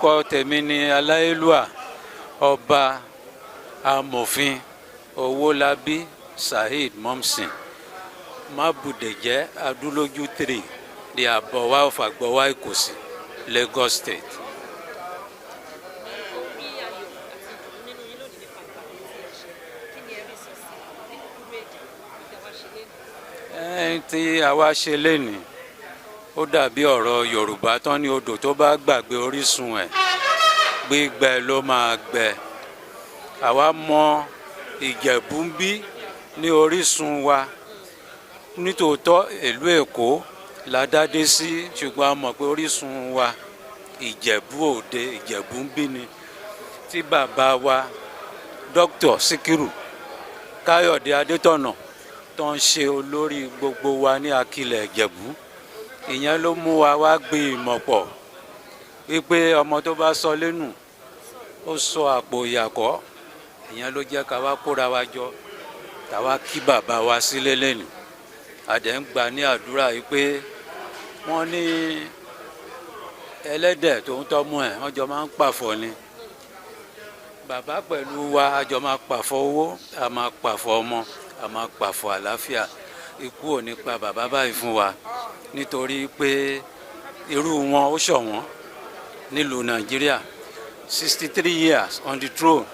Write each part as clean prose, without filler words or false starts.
Orúkọ tèmi ni aláyélúà Ọba Amòfin Owólabí Saheed Momson Mábùdẹ̀jẹ́ Adúlójú 3, the Àbọ̀wá of Àgbọ̀wá Ìkòsì, Lagos State. Orí ayọ̀ àti ìdùnnú nínú yín lónìí nípa ìpàdé tí ẹ ṣe. Kí ni ẹ rí sọ sí ní kúkúrú èdè tí a wá ṣe lẹ́nu? Ẹni tí a wá ṣe lénìí, ó dàbí ọ̀rọ̀ Yorùbá tán ní odò tó bá gbàgbé orísun ẹ̀, gbígbẹ ló máa gbẹ. Àwa mọ Ìjẹ̀bú ń bí ní orísun wa. Nítòótọ́, ìlú Èkó la dádé sí, ṣùgbọ́n a mọ̀ pé orísun wa, Ìjẹ̀bú Òde, Ìjẹ̀bú ń bí ni, tí bàbá wa Dr. Síkírù Káyọ̀dé Adétọ̀nà tó ń ṣe olórí gbogbo wa ní Akilẹ̀ Ìjẹ̀bú. Ìyẹn ló mú wa wá gbé ìmọ̀ pọ̀ wípé ọmọ tó bá sọ lẹ́nu, ó sọ àpò ìyàkọ́. Ìyẹn ló jẹ́ ká wá kóra wa jọ, ká wá kí bàbá wa sílé lẹ́nu. A dẹ̀ ń gbà ní àdúrà yìí pé wọ́n ní ẹlẹ́dẹ̀ tó ń tọ́mú ẹ̀, wọ́n jọ máa ń pàfọ́ ni. Bàbá pẹ̀lú wa, a jọ máa pàfọ́ owó, a máa pàfọ́ ọmọ, a máa pàfọ́ àlàáfíà. Ikú ò ní pa bàbá báyìí fún wa, nítorí pé irú wọn ó ṣọ̀wọ́n nílùú Nàìjíríà. 63 years on the throne,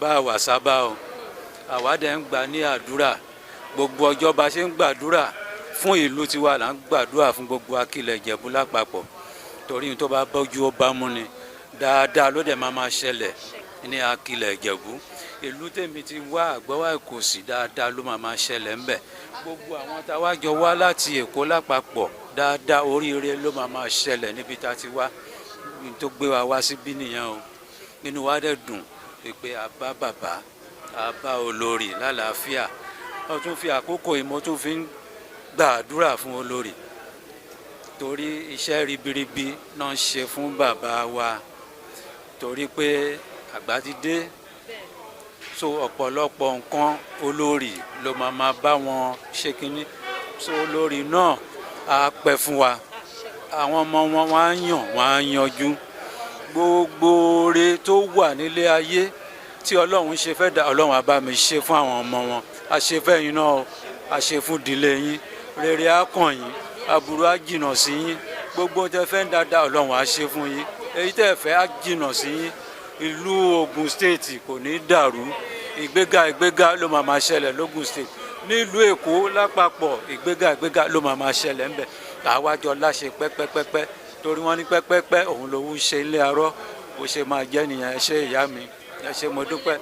bá a wà sábà o. Àwa dẹ̀ ń gbà ní àdúrà. Gbogbo ọjọ́ bá ṣe ń gbàdúrà fún ìlú tiwa là ń gbàdúrà fún gbogbo Akilẹ̀ Ìjẹ̀bú lápapọ̀, torí tó bá bọ́jú ó bá mú ni. Dáadáa ló dẹ̀ máa máa ṣẹlẹ̀ ní Akilẹ̀ Ìjẹ̀bú, ìlú tèmi ti wá, Àgbọ́wá Ìkòsì. Dáadáa ló máa máa ṣẹlẹ̀ ńbẹ̀. Gbogbo àwọn tá a wá jọ wá láti Èkó lápapọ̀, dáadáa, oríire ló máa máa ṣẹlẹ̀ níbi tá a ti wá. Tó gbé wa wá síbí nìyẹn o. Inú wa dẹ̀ dùn pé a bá bàbá, a bá olórí lálàáfíà. Wọ́n tún fi àkókò yìí, mo tún fi ń gbàdúrà fún olórí, torí iṣẹ́ ribiribi náà ń ṣe fún bàbá wa, torí pé àgbà ti dé. So ọ̀pọ̀lọpọ̀ nǹkan, olórí ló máa máa bá wọn ṣe kínní. So olórí náà á pẹ́ fún wa. Àwọn ọmọ wọn, wọ́n á yàn, wọ́n á yanjú. Gbogbo oore tó wà nílé ayé tí Ọlọ́run ṣe fẹ́ dà, Ọlọ́run á bá mi ṣe fún àwọn ọmọ wọn. A ṣe fẹ́yìn náà, a ṣe fún ìdílé yín. Rere á kàn yín, aburú á jìnà sí yín. Gbogbo tẹ fẹ́ ń dáadáa, Ọlọ́run á ṣe fún yín. Èyí tẹ́ fẹ́ á jìnà sí yín. Ìlú Ogun State kò ní dàrú. Ìgbéga, ìgbéga ló máa máa ṣẹlẹ̀ lógun State. Nílùú Èkó lápapọ̀, ìgbéga, ìgbéga ló máa máa ṣẹlẹ̀ ńbẹ̀. Àwájọ láṣẹ pẹ́pẹ́pẹ́pẹ́, torí wọ́n ní pẹ́pẹ́pẹ́ òun lòún ṣe ilé arọ́. Bó ṣe máa jẹ́ nìyẹn. Ẹ ṣé, ìyá mi, ẹ ṣé, mo dúpẹ́.